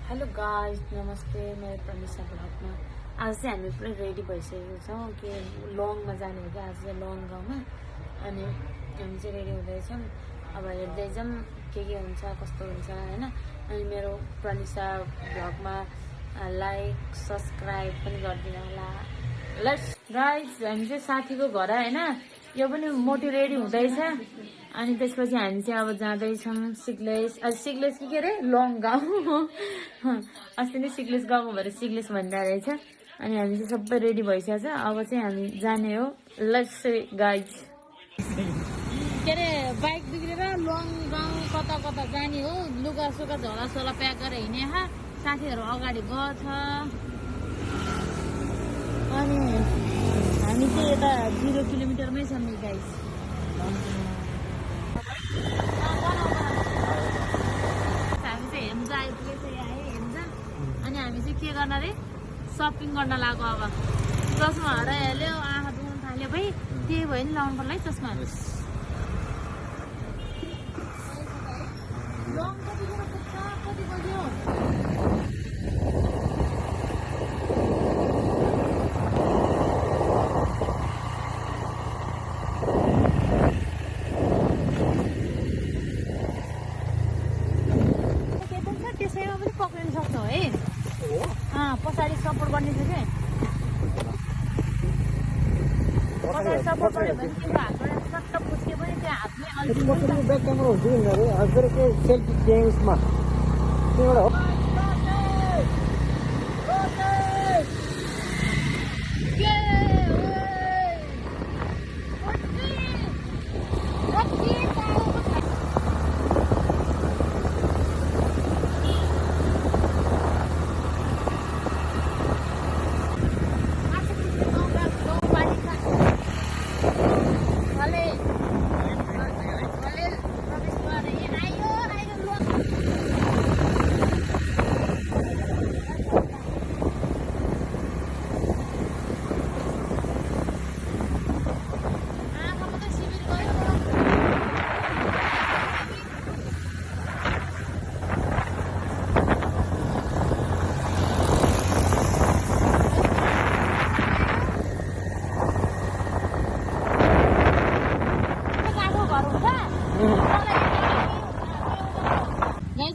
Hello guys, नमस्ते। मेरो प्रनिसा ब्लगमा आज चाहिँ हामी पुरै रेडी भइसकेको छौँ कि लङमा जाने हो कि आज चाहिँ लङ गाउँमा। अनि हामी चाहिँ रेडी हुँदैछौँ। अब हेर्दैछौँ के हुन्छ कस्तो हुन्छ होइन। अनि मेरो प्रनिसा ब्लगमा लाइक सब्सक्राइब पनि गरिदिनु होला। लेट्स गाइस, हामी चाहिँ साथीको घर होइन, यो पनि मोटी रेडी हुँदैछ। अनि त्यसपछि हामी चाहिँ अब जाँदैछौँ सिग्लेस। सिग्लेस के अरे लङ गाउँ। अस्ति नै सिग्लेस गएको भएर सिग्लेस भन्दा रहेछ। अनि हामी चाहिँ सबै रेडी भइसकेको छ। अब चाहिँ हामी जाने हो। Let's guys. के अरे बाइक बिग्रेर लङ गाउँ कता कता जाने हो। लुगा सुगा झोला सोला प्याक गरेर हिँडे साथीहरू अगाडि गछ। अनि हामी चाहिँ यता 0 किलोमिटरमै छौँ नि गाइज। हामी चाहिँ हेम्जा आइपुगेछ यहाँ है, हेम्जा। अनि हामी चाहिँ के गर्न अरे सपिङ गर्न लाग्यो। अब चस्मा हराइहाल्यो, आँखा दुख्न थाल्यो भाइ। त्यही भयो नि लाउनु पर्ला है चस्मा। लङ कतिखेर पुग्छ, कति बज्यो? त्यसैमा पनि पक्रिन सक्छौ है। पछाडि सपोर्ट गर्ने छ क्या। पछाडि सपोर्ट गर्यो भने तिम्रो हातबाट सट्ट फुस्के पनि त्यो हातमै अल्झिन्छ। ब्याक क्यामेरा हुन्छ नि अरे हजुर के सेल्फी गेम्समा त्यहाँबाट हो।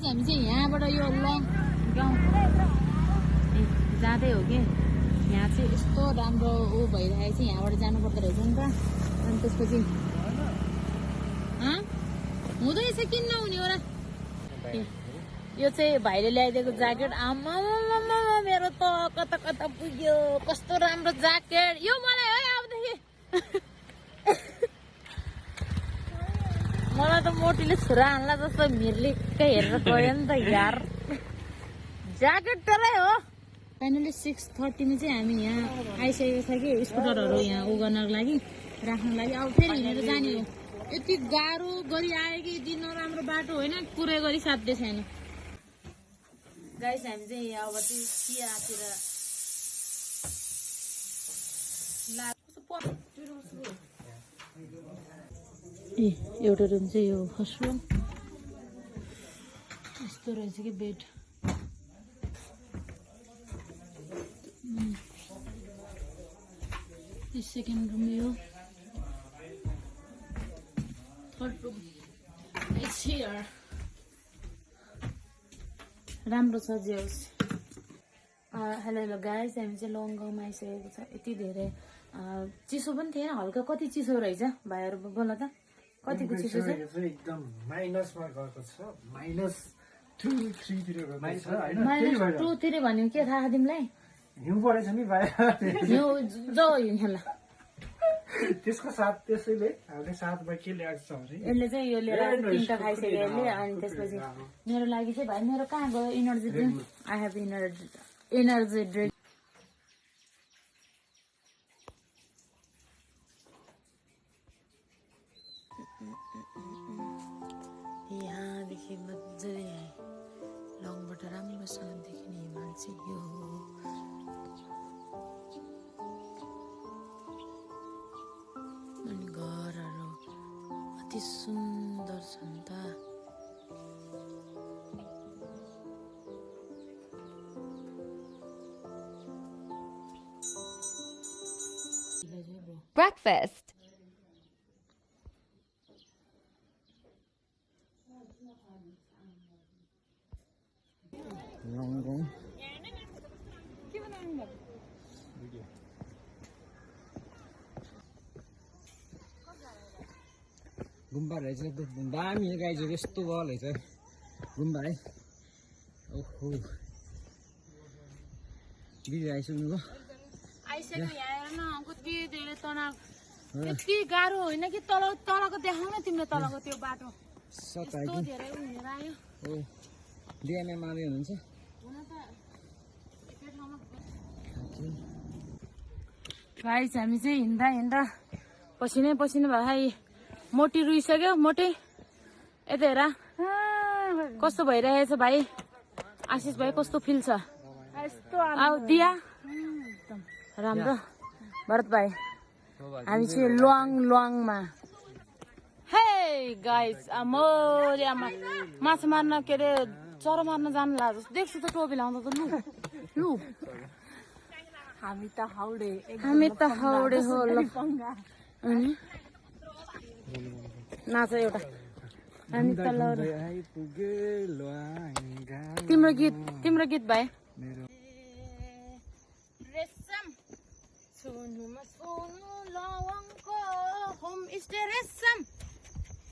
हामी चाहिँ यहाँबाट यो लङ गाउँ जाँदै हो कि। यहाँ चाहिँ यस्तो राम्रो भइरहेको छ। यहाँबाट जानुपर्दो रहेछ नि त। अनि त्यसपछि हुँदैछ किन नहुने हो र। यो चाहिँ भाइले ल्याइदिएको ज्याकेट। आमा मेरो त कता कता पुग्यो। कस्तो राम्रो ज्याकेट यो मलाई है। अबदेखि मलाई त मोटीले छुरा हान्ला जस्तो मिर्लिक्कै हेरेर गयो नि त यार। ज्याकेट तरै हो। फाइनली 6:30 चाहिँ हामी यहाँ आइसकेको छ कि स्कुटरहरू यहाँ उ गर्नको लागि राख्नको लागि। अब फेरि हिँडेर जाने हो। यति गाह्रो गरी आयो कि यति नराम्रो बाटो होइन, पुरै गरी साध्य छैन। गाइस हामी चाहिँ अब चाहिँ चियातिर एउटा रुम चाहिँ यो फर्स्ट रुम यस्तो रहेछ कि बेड। सेकेन्ड रुम यो, थर्ड रुम इट्स हियर। राम्रो छ जे होस्। हेलो गाइस, हामी चाहिँ लङ गाउँमा आइसकेको छ। यति धेरै चिसो पनि थिएन, हल्का। कति चिसो रहेछ भाइहरू बोल त, कतिको चिसो छ? एकदम माइनसमा गएको छ। -2, 3 तिर गएको छ हैन। -2 तिर भन्यो के थाहा तिमीलाई? हिउँ परेछ नि बाहिर। हिउँ जाऊ हिँड्ला। त्यसको साथ त्यसैले हामीले साथमा के ल्याएको छ भने यसले चाहिँ यो लिएर 3टा खाइसक्यो यसले। अनि त्यसपछि मेरो लागि चाहिँ भाइ मेरो कहाँ गयो energy drink? I have energy drink. यहाँदेखि मजाले लङबाट राम्रोसँग देखिने हिमाल चाहिँ यो हो। अनि घरहरू अति सुन्दर छन् त। breakfast. गुम्बा रहेछ दामी गाईजहरू यस्तो बल रहेछ गुम्बा है ओहो दिदी आइसक्नुभयो आइसक्यो यहाँ हेर न कति धेरै तनाव यति गाह्रो होइन कि तलको देखाउ न तिमीले तलको त्यो बाटो यस्तो धेरै हिँडेर आयो हो डिएमए मार्दै हुनुहुन्छ हुन त एकै ठाउँमा गाइस हामी चाहिँ हिँड्दा हिँड्दा पसिनै पसिना भाइ मोटी रुइसक्यो मोटी यता हेर कस्तो भइरहेछ भाइ आशिष भाइ कस्तो फिल छ आऊ दिया राम्रो भरत भाइ हामी चाहिँ लुवाङमा हे गाइस आमा माछा मार्न के अरे चरो मार्न जानु लाग्छ देख्छु त टोपी लाउँदा त लु हामी त हाउडे हो ल अनि नाच एउटा हामी त तिम्रो गीत भाइ रेशम सुनुमा सुनु लवङको होम स्टे रेशम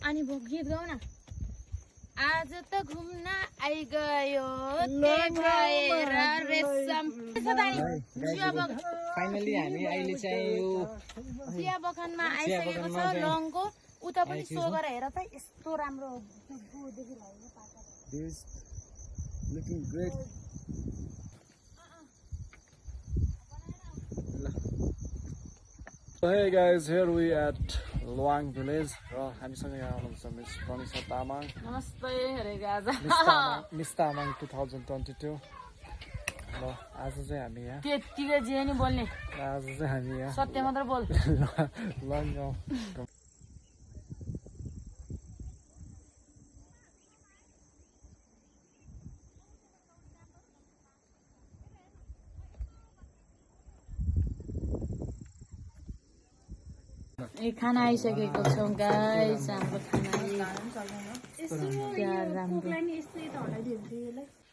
अनि भो गीत गाउ न आज त घुम्न आइगयो भएर रेशम फाइनली हामी अहिले चाहिँ यो चिया बगानमा आइसकेको छ लङको उता पनि सो गरेर हेर त यस्तो राम्रो looking great So hey guys, here we at Luang village. र हामीसँग यहाँ हुनुहुन्छ मिस प्रनिसा तामाङ नमस्ते हेरेको आज मिस तामाङ 2022 ल आज चाहिँ हामी यहाँ त्यतिकै जे नि बोल्ने आज चाहिँ हामी यहाँ सत्य मात्र बोल लङ गाउँ ए खाना आइसकेको छौँ गाइस हाम्रो खाना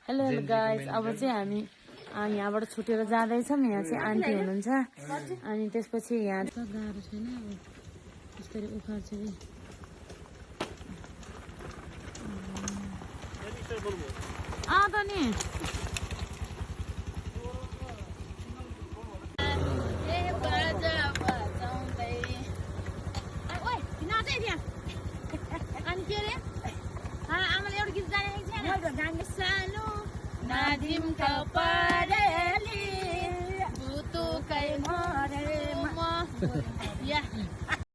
हेलो हेलो गाइस अब चाहिँ हामी यहाँबाट छुटेर जाँदैछौँ यहाँ चाहिँ आन्टी हुनुहुन्छ अनि त्यसपछि यहाँ त गाह्रो छैन अब यसरी उखाल्छ कि त नि अनि के अरे आमाले एउटा गीत जानेको सानो नादिम कपडेली बुतुकै मरे म